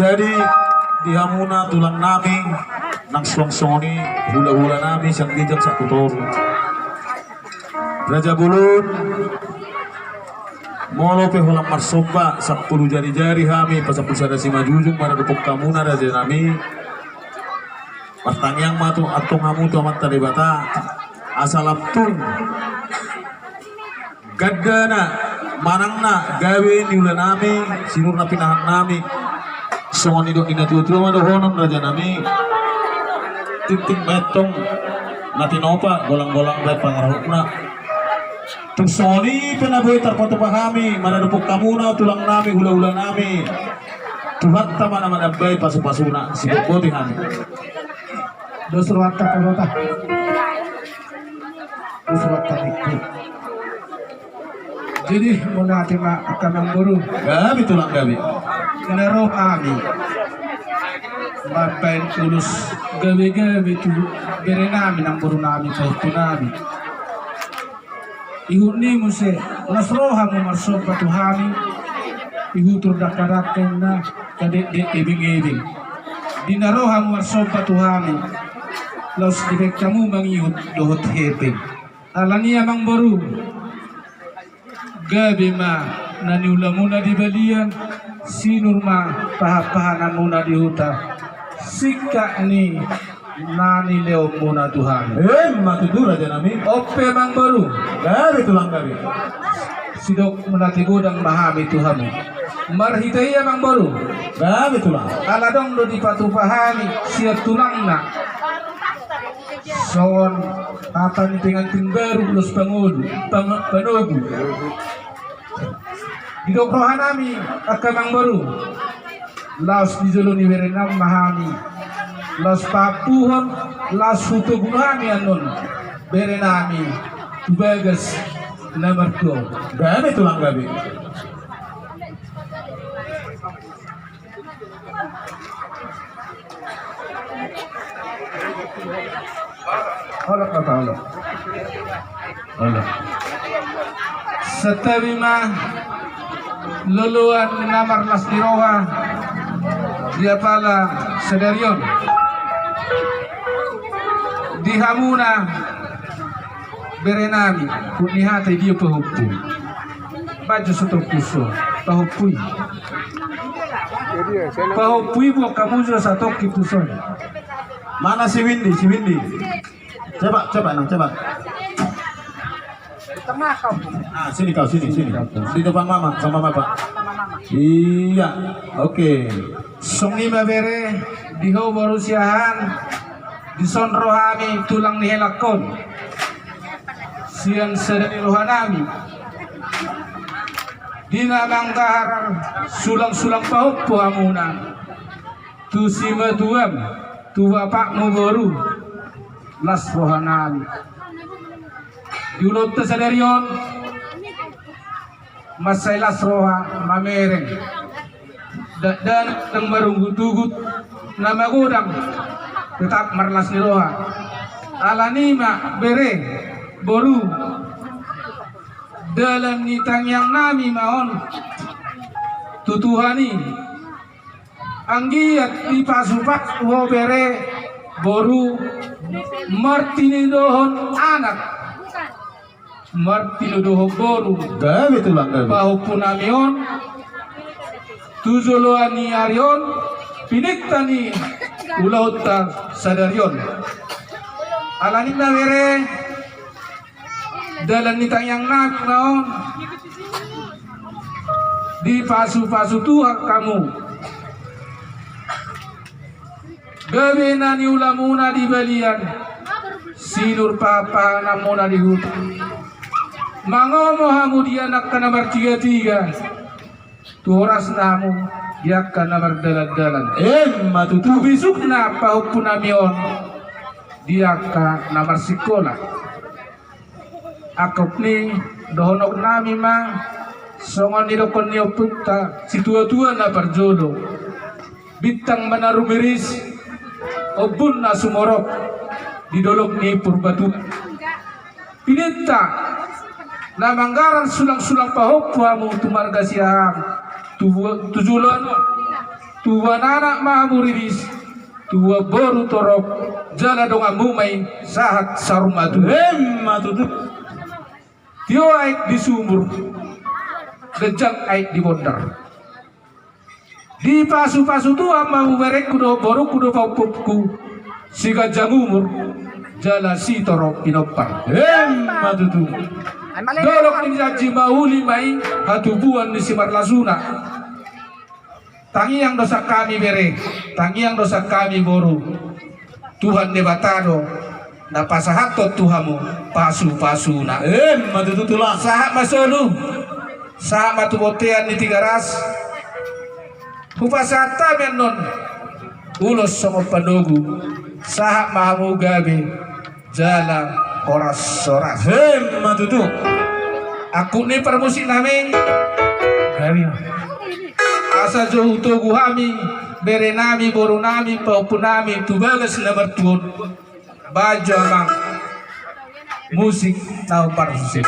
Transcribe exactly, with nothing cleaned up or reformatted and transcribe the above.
Jadi, di hamuna tulang nami, nang suang songon i hula-hula nami sian ginjang sahat tu toru. Raja Bolon, molo pe holan marsomba sampulu jari-jari hami, pasampulu sada simanjujung, maradophon hamuna raja nami. Martangiang ma tu, antong hamu tu Amanta Debata, asa lam tung gandana, manangna, gabe ni ula nami, sinur na pinahan nami. Songon nidok ni natua-tua ma dohonon raja nami. Tingting ma antong na tinopa, golang-golang baen pangarahutna. Tung songon i pe na boi tarpatupa hami, maradophon hamuna tulang nami, hula-hula nami. Tuhanta ma na manambai pasu-pasuna, sibohbohi hami. Dos rohanta, Parota. Dos rohanta, Ningku. Jadi, mauliate ma angka namboru. Gabe tulang gabe. Na ro hami mambaen ulos gabe-gabe tu bere nami, namboru nami, pahompu nami. Ihut ni muse, laos ro hamu marsomba tu hami, ihutur dangka-dangka inna, tadekdek ebeng-ebeng. Di na ro hamu marsomba tu hami, laos dibaen hamu mangihut dohot hepeng. Alani i amangboru, gabe ma na niulamuna di balian, Sinur ma pahanpahananmuna di huta, singkat ni na nilehonmuna tu hami. Emma tutu, raja nami. On pe, amang boru. Gabe, tulang, gabe. Sidok mauliate godang ma hami tu hamu. Marhite i, amang boru. Gabe, tulang. Ala adong do dipatupa hami sian tulangna, songon hata ni pengantin baru, laos pangolu, pang-, panogu. Didok roha nami, angka amang boru, laos di jolo ni berenami ma hami, laos paampuhon, laos hutogu hami annon berenami tu bagas na martua on. Gabe, tulang, gabe. Olok, olok, olok. Olok. Santabi ma loloan na marlas ni roha di apala sadari on. Di hamuna berenami, hut ni hata i dia pahompu. Baen jo satongkin tuson, pahompu i. Pahompu i, buat hamu jo satongkin tuson. Mana si Windy, si Windy? Coba, coba, Nang, coba. Ah, sini kau, sini, sini. Di depan mama, sama bapak. Iya, oke. Songon i ma, bere, di ho boru Siahaan, dison ro hami tulang ni helangkon. Sian sada ni roha nami, di na manggarar sulang-sulang pahompu hamuna tu simatuam, tu bapakmu boru, las roha nami. Di ulaonta sadari on, mansai las roha mamereng. Dakdanak ndang marunggut-unggut na magodang, tetap marlas ni roha. Alani i ma, bere, boru, dalan ni tangiang nami ma on tu Tuhan i. Anggiat dipasupasu ho, bere, boru, martinodohon anak, martinodohon boru, gabe, tulang, gabe, pahompu nami on tu joloan ni ari on, pininta ni ulaonta sadari on. Alani i ma, bere, dalan ni tangiang nami ma on, dipasupasu Tuhan hamu. Gabe na niulamuna di balian, sinur pahanpahananmuna di huta. Mangomo hamu di angka na martigatiga, tu horasna hamu di angka na mardalandalan. Emma tutu. Tu bisukna pahompu nami on di angka na marsikola. Angkup ni dohonon nami ma, songon nidokkon ni ompunta situatua na parjolo: Bintang ma na rumiris, ombun na sumorop di dolok ni Purbatua. Pininta na manggarar sulang-sulang pahompu hamu tu marga Siahaan, tu, tu joloan on, tubuan anak ma hamu riris, tubuan boru torop, jala donganmu ma i sahat saur matua. Emma tutu. Tio aek di sumur, ganjang aek di bondar. Dipasupasu Tuhan ma hamu, berengku dohot borungku dohot pahompungku, siganjang umur jala sitorop pinompar. Emma tutu. Dolok ni janji ma uli ma i, hatubuan ni simarlasuna. Tangiang do sian hami, bere, tangiang do sian hami, boru. Tuhan Debata do na pasahathon tu hamu pasupasuna. Emma tutu, tulang. Sahat ma solu, sahat ma tu bontean ni Tigaras. Hupasahat hami annon ulos songon panogu, sahat ma hamu gabe jala horas-horas. Emma tutu. Angkup ni parmusik nami. Gabe. Asa jo hutogu hami, bere nami, boru nami, pahompu nami, tu bagas na martua on. Baen jo, amang, musik na parmusik.